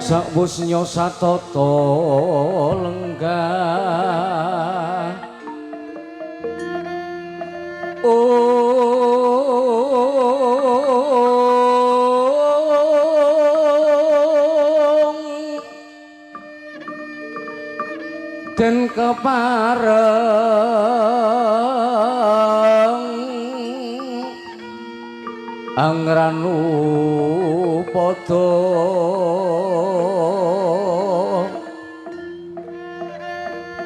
Sakwus nyosatata lenggah ong den kepareng angranu padha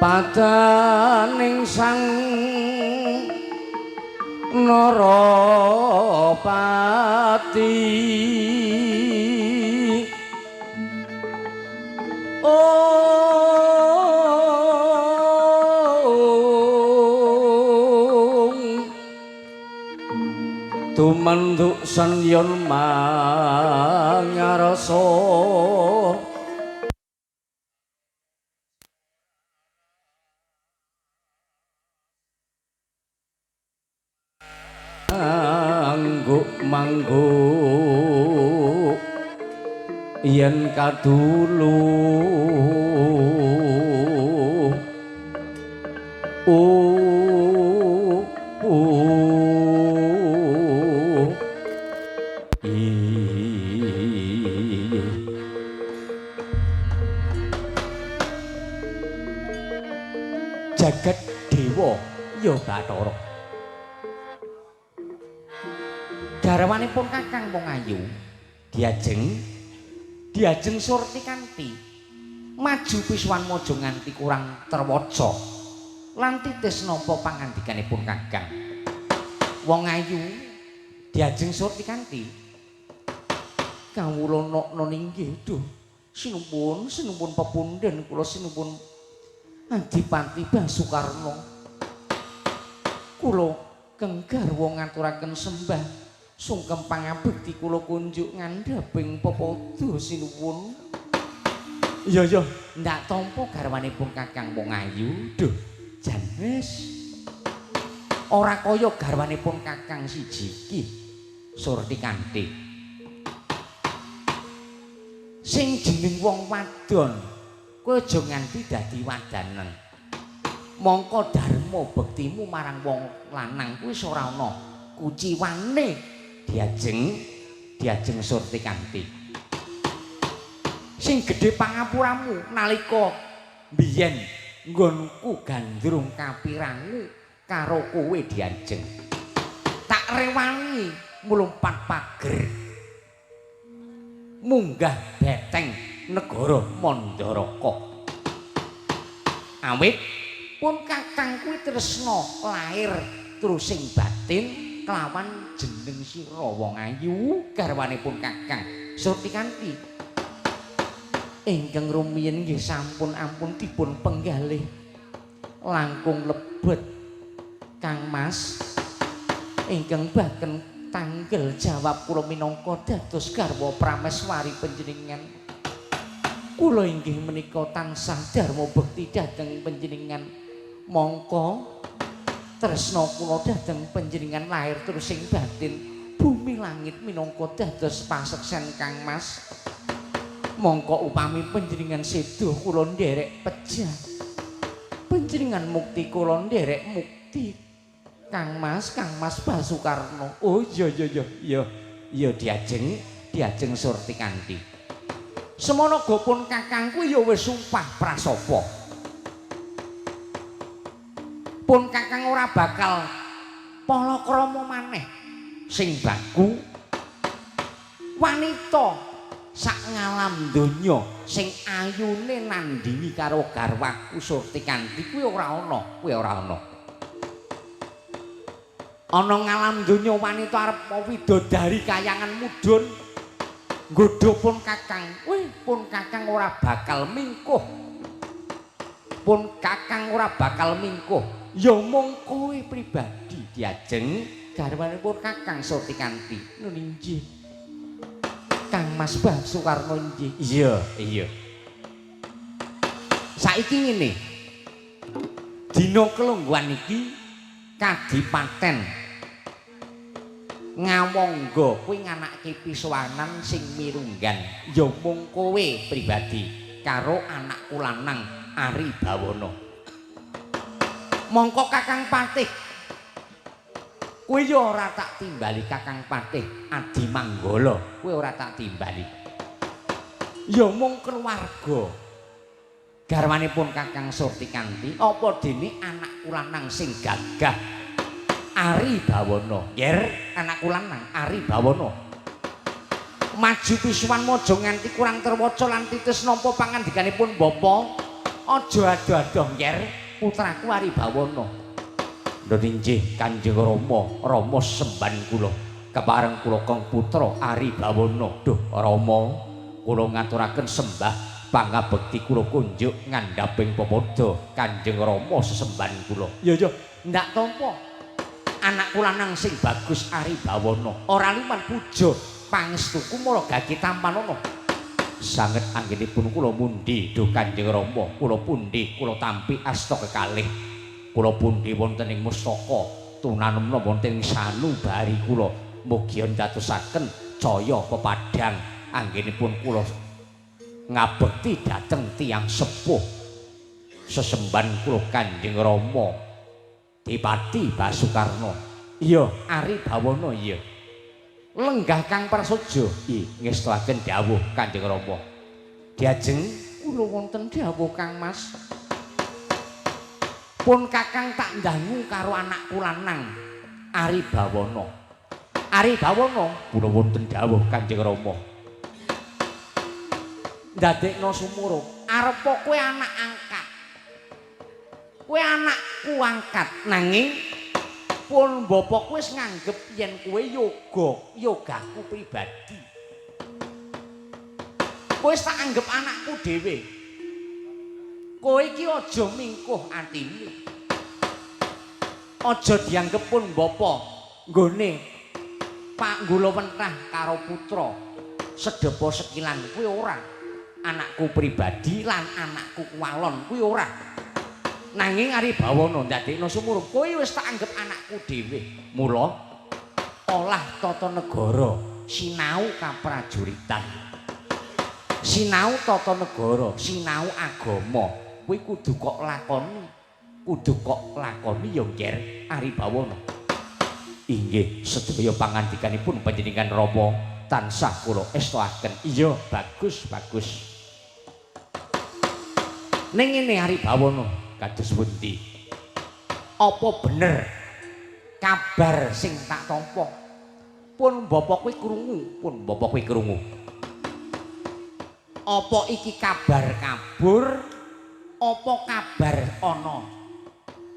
padaning sang Narapati. Ong tumanduk sanyon mangarsa angguk mangguk yen kadulu Jagat dewa ya Bathara. Garwanipun Kakang Wong Ayu diajeng Surti Kanthi maju pisuwan maja nganti kurang terwaca lan titis napa pangandikanipun Kakang Wong Ayu diajeng Surti Kanthi kawula nokna inggih duh sinuwun sinuwun pepundhen kula sinuwun Adipati Basukarna kula keng garwa ngaturaken sembah sungkem pangabekti kula kunjuk ngandhaping pepadha sinuwun. Iya iya ndak tampa garwanipun Kakang Wong Ayu duh jan wis ora kaya garwanipun Kakang siji iki Surti Kanthi sing jeneng wong wadon kowe aja nganti dadi wadanen mongko dharma bektimu marang wong lanang kuwi ora ana kuciwane diajeng Surti Kanthi sing gedhe pangapuramu nalika biyen nggonku gandrung kapirangu karo kowe diajeng tak rewangi mlumpat pager munggah beteng negara Mandaraka awit pun Kakang kuwi tresna lair terus sing batin kelawan jeneng sira Wong Ayu garwanipun Kakang Surti Kanthi ingkang rumiyin nggih sampun ampun dipun penggalih langkung lebet Kang Mas ingkang baken tanggel jawab kula minangka dados garwa prameswari panjenengan. Kula inggih menika tansah dharma bekti dhateng panjenengan mongko tresna kula dhateng panjenengan lahir terus sing batin bumi langit minangka dados paseksen Kang Mas mongko upami panjenengan sedo kula nderek pejah panjenengan mukti kula nderek mukti Kang Mas Kang Mas Basukarna. Oh iya iya iya iya iya diajeng Surti Kanthi semono pun kakangku ya wis sumpah prasapa pun kakang ora bakal palakrama maneh sing baku wanita sak ngalam donya sing ayune nandingi karo garwaku Surti Kanthi kuwi ora ana kuwi ora ana ana ngalam donya wanita arep widodari kayangan mudhun nggodha pun kakang wih pun kakang ora bakal mingkuh pun kakang ora bakal mingkuh ya mung kowe pribadi diajeng garwanipun Kakang Surti Kanthi nun inggih Kang Mas Basukarna inggih iya iya saiki ngene dina kelungguhan iki kadipaten Ngawangga kuwi nganake pisuwanan sing mirunggan ya mung kowe pribadi karo anakku lanang Ari Bawana. Mongko Kakang Patih kuwi ya ora tak timbali. Kakang Patih Adi Manggala kuwi ora tak timbali. Ya mung keluarga garwanipun Kakang Surtikanti, apa dene anakku lanang sing gagah Ari Bawana. Yer, anakku lanang Ari Bawana. Maju pisuwan maja nganti kurang terwaca lan titis nampa pangandikanipun bapa. Aja adoh-adoh, yer, putraku Ari Bawana. Lho inggih Kanjeng Rama, Rama semban kula. Kepareng kula kong putra Ari Bawana. Duh Rama, kula ngaturaken sembah pangabekti kula kunjuk ngandhaping pepadha Kanjeng Rama sesemban kula. Ya ya, ndak tampa. Anakku lanang sing bagus Ari Bawana ora liman puja pangestuku mula gage tampanana. Sanget anggenipun kula mundhi duh Kanjeng Rama, kula pundi kula tampi asta kekalih. Kula pundi wonten ing mustaka tunanemna wonten ing sanubari kula, mugi ndadosaken caya pepadhang anggenipun kula ngabekti dhateng tiyang sepuh. Sesemban kula Kanjeng Rama Dipati Basukarno. Iya, Ari Bawana iya. Lenggah Kang Prasaja. I ngestuaken dawuh Kanjeng Rama. Diajeng kula wonten dawuh Kang Mas. Pun Kakang tak ndangu karo anakku lanang Ari Bawana. Ari Bawana kula wonten dawuh Kanjeng Rama. Ndadekno sumurup, arepa kowe anak angkat. Kowe anakku angkat nanging pun bapakku wis nganggep yen kowe yoga, yogaku pribadi. Kowe wis tak anggep anakku dhewe. Kowe iki aja mingkuh atimu. Aja dianggep pun bapa nggone Pak Nggula wentah karo putra sedepa sekilan kuwi ora. Anakku pribadi lan anakku kuwalon kuwi ora. Nanging Ari Bawana ndadekno sumurup, kowe wis tak anggep anakku dhewe. Mula olah tata negara, sinau kaprajuritan. Sinau tata negara, sinau agama, kuwi kudu kok lakoni. Kudu kok lakoni ya, Nger Ari Bawana. Inggih, sedaya pangandikanipun panjenengan Rama tansah kula estoaken. Iya, bagus, bagus. Ning ngene Ari Bawana, kados pundi? Apa bener kabar sing tak tampa? Pun bapa kuwi krungu, pun bapa kuwi krungu. Apa iki kabar kabur? Apa kabar ana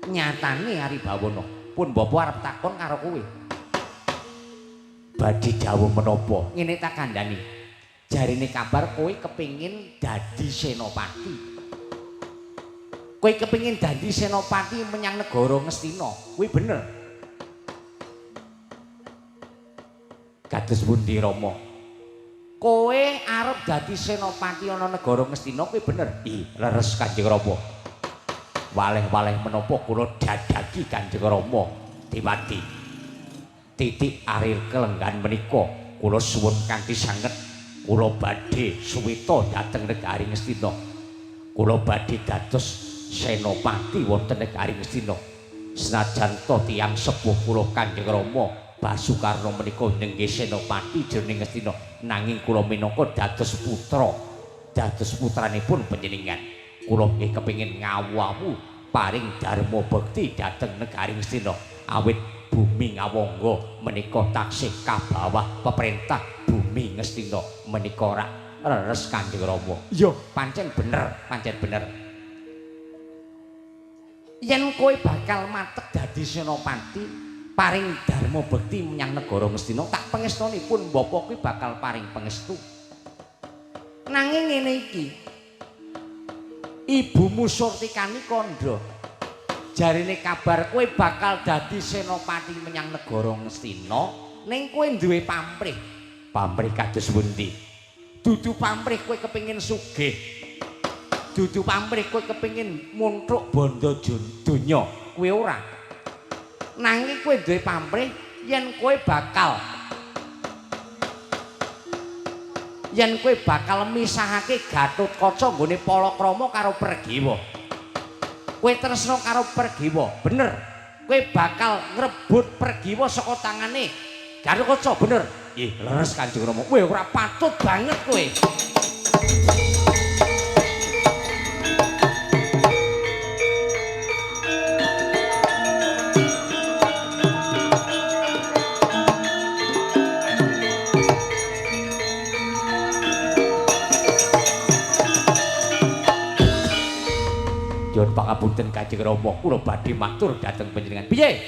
nyatane Ari Bawana? Pun bapa arep takon karo kowe. Badhe dawuh menapa? Ngene tak kandhani. Jarine kabar kowe kepengin dadi senopati. Kowe kepengin dadi senopati menyang negara Ngastina. Kuwi bener. Kados pundi Rama? Kowe arep dadi senopati ana negara Ngastina kuwi bener? Ih, leres Kanjeng Rama. Waleh-waleh menapa kula dadaki Kanjeng Rama Dewati. Titik arir kelenggan menika kula suwun kanthi sanget kula badhe suwita dhateng negari Ngastina. Kula badhe dados senopati wonten negari Ngastina. Senajan to tiyang sepuh kula Kanjeng Rama Basukarno menika nenggih senopati jroning Ngastina, nanging kula minangka dados putra, dados putranipun panjenengan. Kula nggih kepengin ngawu-awu paring dharma bekti dhateng negari Ngastina. Awit bumi Ngawangga menika taksih kabawah peperintah bumi Ngastina menika rak leres Kanjeng Rama. Iya, pancen bener, pancen bener. Yen kowe bakal matek dadi senopati paring dharma bekti menyang negara Ngastina, tak pengestoni pun bapa kuwi bakal paring pengestu. Nanging ngene iki, ibumu Surtikani kandha jarine kabar kowe bakal dadi senopati menyang negara Ngastina, ning kowe duwe pamrih. Pamrih kados pundi? Dudu pamrih kowe kepengin sugih. Dudu pamrih kowe kepengin muntruk bondo donya, kuwi ora. Nanging kowe duwe pamrih Yen kowe bakal misahake Gatotkaca nggone palakrama karo Pregiwa. Kowe tresna karo Pregiwa, bener. Kowe bakal ngrebut Pregiwa saka tangane Gatotkaca, bener. Nggih, leres Kanjeng Rama. Kowe ora patut banget kowe. Nyuwun pangapunten Kanjeng Rama, kula badhe matur dhateng panjenengan. Piye?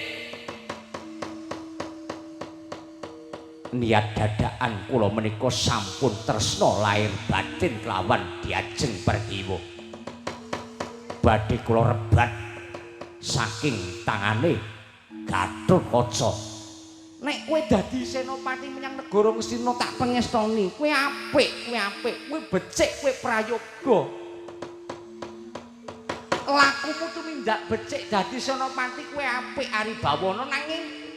Niat dadakan kula menika sampun tresna lahir batin kelawan diajeng Pergiwa. Badhe kula rebat saking tangane Gatotkaca. Nek kowe dadi senopati menyang negara Ngastina tak pengestoni, kowe apik, kowe apik, kowe becik, kowe prayoga. Lakumu tumindak becik dadi senopati kowe apik Aribawana, nanging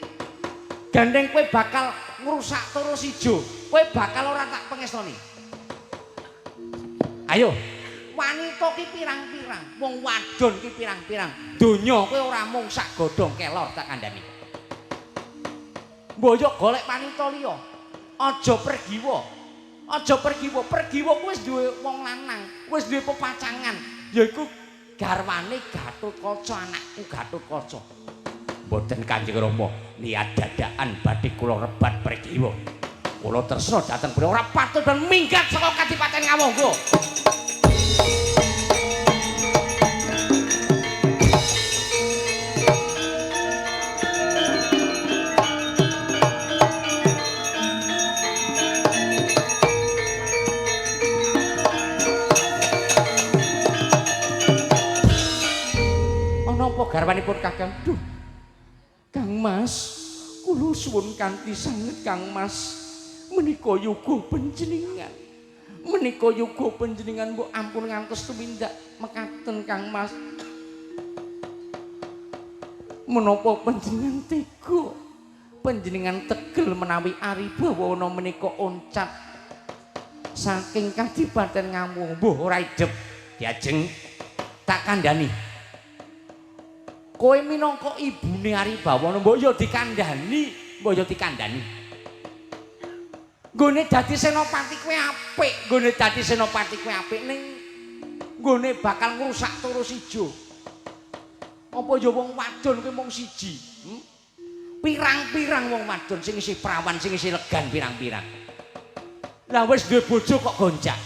gandeng kowe bakal ngrusak terus ijo, kowe bakal ora tak pengestoni. Ayo, wanita ki pirang-pirang, wong wadon ki pirang-pirang, donya kowe ora mung sak godhong kelor tak kandhani. Mboyo golek wanita liya, aja Pergiwa, aja Pergiwa. Pergiwa kuwi wis duwe wong lanang, wis duwe pepacangan, yaiku garwane Gatotkaca, anakku Gatotkaca. Mboten Kanjeng Rama, niat dadakan badhe kula rebat Pergiwa. Kula tresna dhateng Pergiwa, ora patut ben minggat saka Kadipaten Ngawangga. Ana apa garwanipun Kakang? Duh. Kang Mas, kula suwun kanthi sanget Kang Mas. Menika yoga panjenengan. Menika yoga panjenengan mbok ampun ngantos tumindak mekaten Kang Mas. Menapa panjenengan tega? Panjenengan tegel menawi Aribawana menika oncat saking Kadipaten Ngawangga. Mbuh ora idep diajeng tak kandhani. Kowe minangka ibune Aribawana mbok ya dikandhani, mbok ya dikandhani. Nggone dadi senopati kowe apik, nggone dadi senopati kowe apik ning nggone bakal ngrusak terus ijo. Apa ya wong wadon kowe mung siji? Pirang-pirang wong wadon sing isih prawan, sing isih legan pirang-pirang. Lah wis duwe bojo kok gonjak.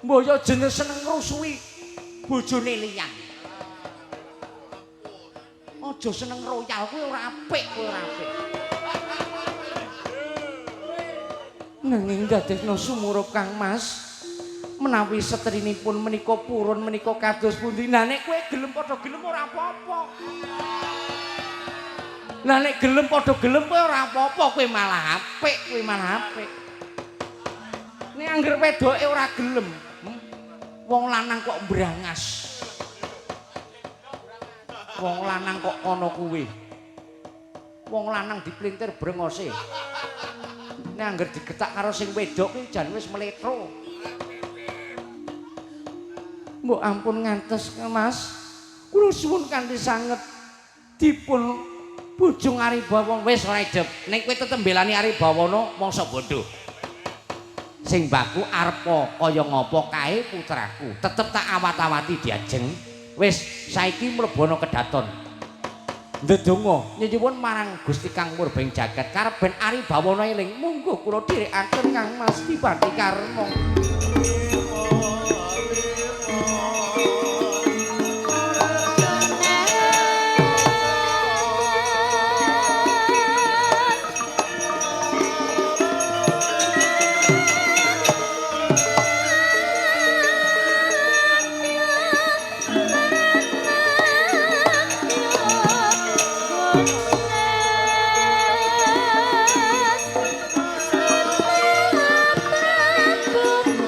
Mbok ya jeneng seneng ngrusuhi bojone liyan. Aja seneng royal, kowe ora apik, kowe ora apik. Nanging dadekna sumurup Kang Mas, menawi setrinipun menika purun menika kados pundi? Lah nek kowe gelem padha gelem ora apa-apa. Lah nek gelem padha gelem kowe ora apa-apa, kowe malah apik, kowe malah apik. Nek angger wedoke ora gelem, wong lanang kok mbrangas. Wong lanang kok kono kuwi. Wong lanang diplintir brengose. Nek angger digetak karo sing wedok kuwi jan wis mletro. Mbok ampun ngantos Mas. Kula suwun kanthi sanget dipun bujung Aribawana. Wis ora idep. Nek kowe tetep mbelani Aribawana mangsa bodho. Sing baku arepa kaya ngapa kae putraku. Tetep tak awat-awati diajeng. Wis saiki mlebono kedaton. Ndedonga nyuwun marang Gusti Kang Murbeng Jagat karep ben Aribawana eling. Monggo kula dherekaken Kang Mas Dipati Karma.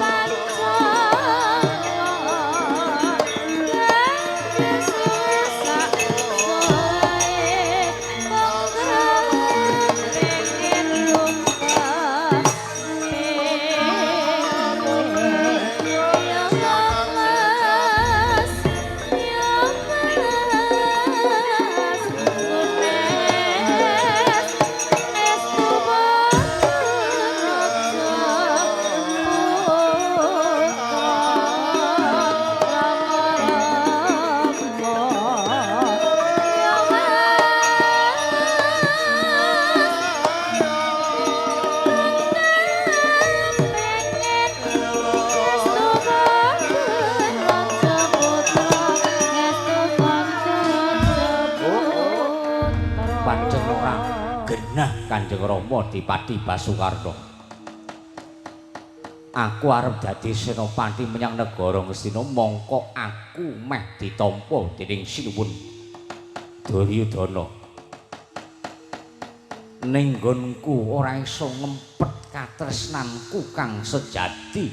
Bye. Kanjeng Rama Dipati Basukarno. Aku arep dadi senopati menyang negara Ngastina mongko aku meh ditampa dening Sinuwun Duryudana. Ning nggonku ora iso ngempet katresnanku kang sejati,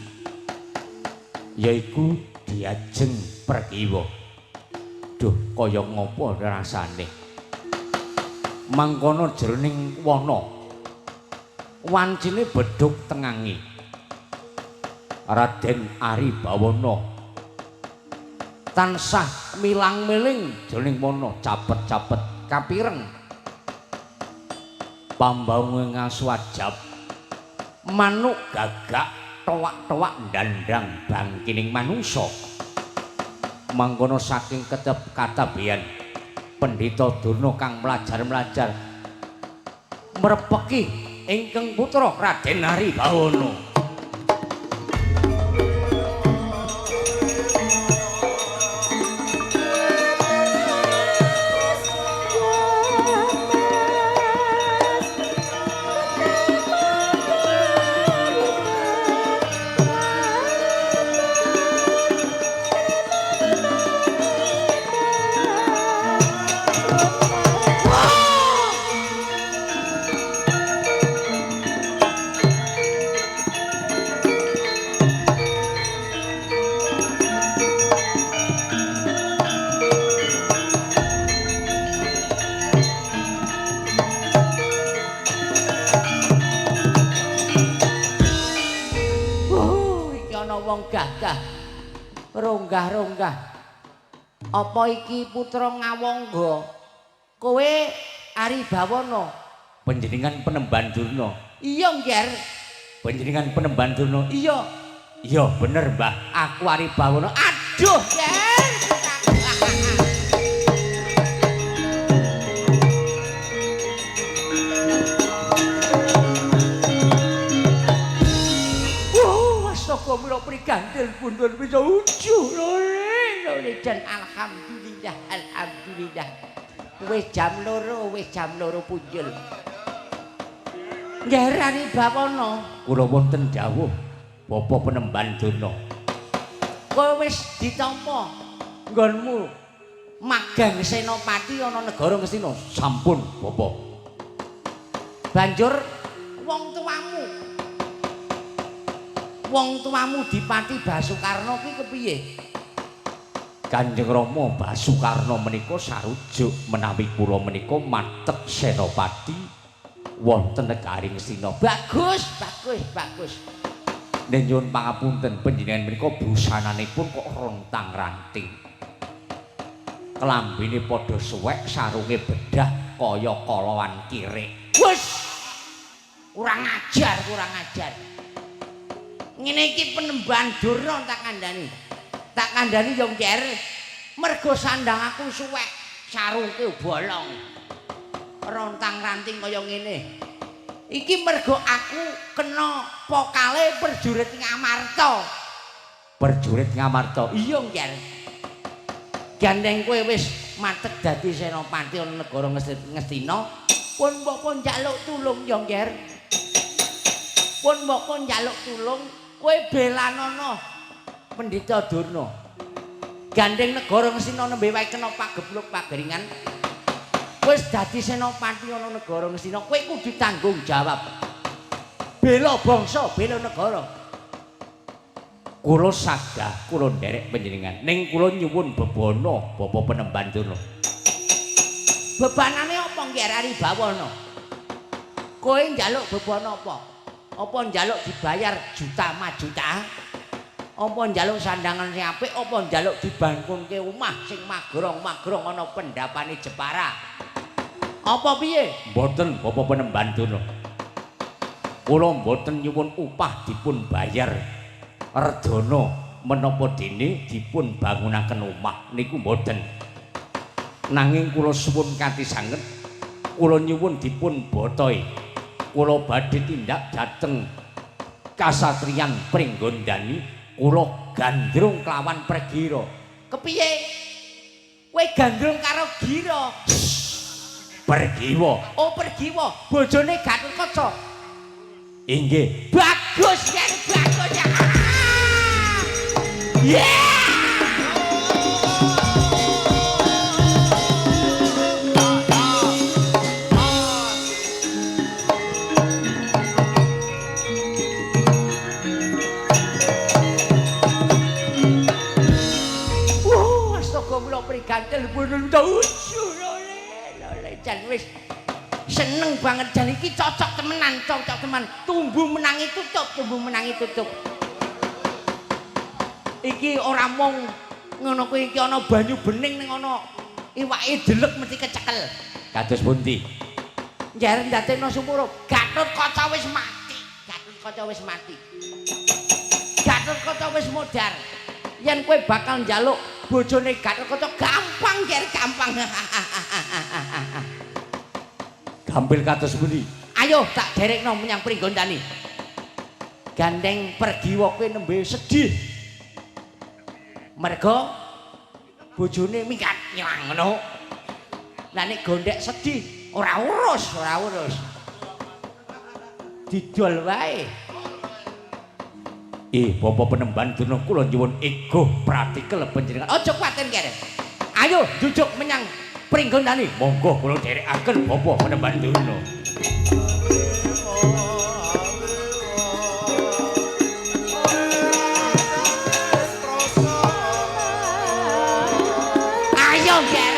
yaiku Diajeng Pregiwa. Duh, kaya ngopo rasane? Mangkono jroning wana wancine bedhug tengangi Raden Ari Bawana tansah milang-miling jroning wana capet-capet kapireng pambaunge ngaswajab manuk gagak towak-towak ndandang bangkining manungsa. Mangkono saking ketep katabian Pendhita Durna kang mlajar-mlajar mrepeki ingkang putra Raden Ari Bawana. Gagah ronggah-ronggah apa iki putra Ngawangga? Kowe Ari Bawana? Panjenengan penemban Durna. Iya, Ngger. Panjenengan penemban Durna. Iya. Iya bener, Mbah. Aku Ari Bawana. Aduh, Ngger. Mula prigandel pundul bisa ujuh lho dan alhamdulillah alhamdulillah wis jam 2 wis jam 2 punjul. Ngger Ari Bawana, kula wonten dawuh Bapak Penemban Durna. Kowe wis ditampa nggonmu magang senopati ana negara Ngastina? Sampun, Bapak. Banjur wong tuamu wong tuamu Dipati Basukarno kuwi kepiye? Kanjeng Rama Basukarno menika sarujuk menawi kula menika matek senopati wonten negari Ngastina. Bagus, bagus, bagus. Nek nyuwun pangapunten panjenengan menika busananipun kok rontang-ranting. Klambine padha suwek, sarunge bedah kaya kolowan kirik. Wes. Kurang ajar, kurang ajar. Ngene iki penemban Durna tak kandhani. Tak kandhani yo Ngger. Mergo sandang aku suwek, sarungku bolong. Rontang-ranting kaya ngene. Iki mergo aku kena pokale prajurit Ngamarta. Prajurit Ngamarta. Iya, Ngger. Gandeng kowe wis matek dadi senopati ana negara Ngastina, pun mbok njaluk tulung yo, Ngger. Pun mbok njaluk tulung. Kowe belanono Pendhita Durna. Gandeng negara Ngastina nembe wae kena pagebluk pageringan. Wis dadi senopati ana negara Ngastina, kowe kudu tanggung jawab. Bela bangsa, bela negara. Kula sagah kula nderek panjenengan. Ning kula nyuwun bebana Bapak Penemban Durna. Bebanane apa Ngger Ari Bawana? Kowe njaluk bebana apa? Apa njaluk dibayar juta majuta? Apa njaluk sandangan sing apik? Apa njaluk dibangunke omah sing magrong-magrong ana pendapane Jepara? Apa piye? Mboten Bapak Penemban Durna. Kula mboten nyuwun upah dipun bayar redana menapa dene dipun bangunaken omah niku mboten. Nanging kula suwun kanthi sanget kula nyuwun dipun botoi. Kula badhe tindak dhateng kasatriyan Pringgondani, kula gandrung kelawan Pregira. Kepiye? Kowe gandrung karo Gira? Pergiwa. Oh, Pergiwa. Bojone Gatotkaca. Inggih. Bagus yen bagus ya. Yeah! Wah, astaga mula prigantel pun jan wis seneng banget jan iki cocok temenan, cocok teman. Tumbu menangi tutup, tumbu menangi tutup. Iki ora mung ngono kuwi, iki ana banyu bening ning ana iwake delek mesti kecekel. Kados pundi? Njaren dadekno sumurup. Gatotkaca wis mati. Gatotkaca wis mati. Gatotkaca wis modar. Yen kowe bakal njaluk bojone Gatotkaca gampang, ger gampang. Gampil kados pundi? Ayo tak derekno menyang Pringgondani. Gandeng Pergiwa kowe nembe sedih. Mergo bojone minggat ngilang ngono. Lah nek gondek sedih ora urus, ora urus. Didol wae. Bapak Penemban Durna kula nyuwun ego pratikel panjenengan. Aja kuwatir kere. Ayo jujuk menyang Pringgondani. Monggo kula dherekaken Bapak Penemban Durna. Ayo ger.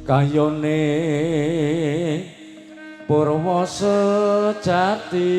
Kayone purwa sejati.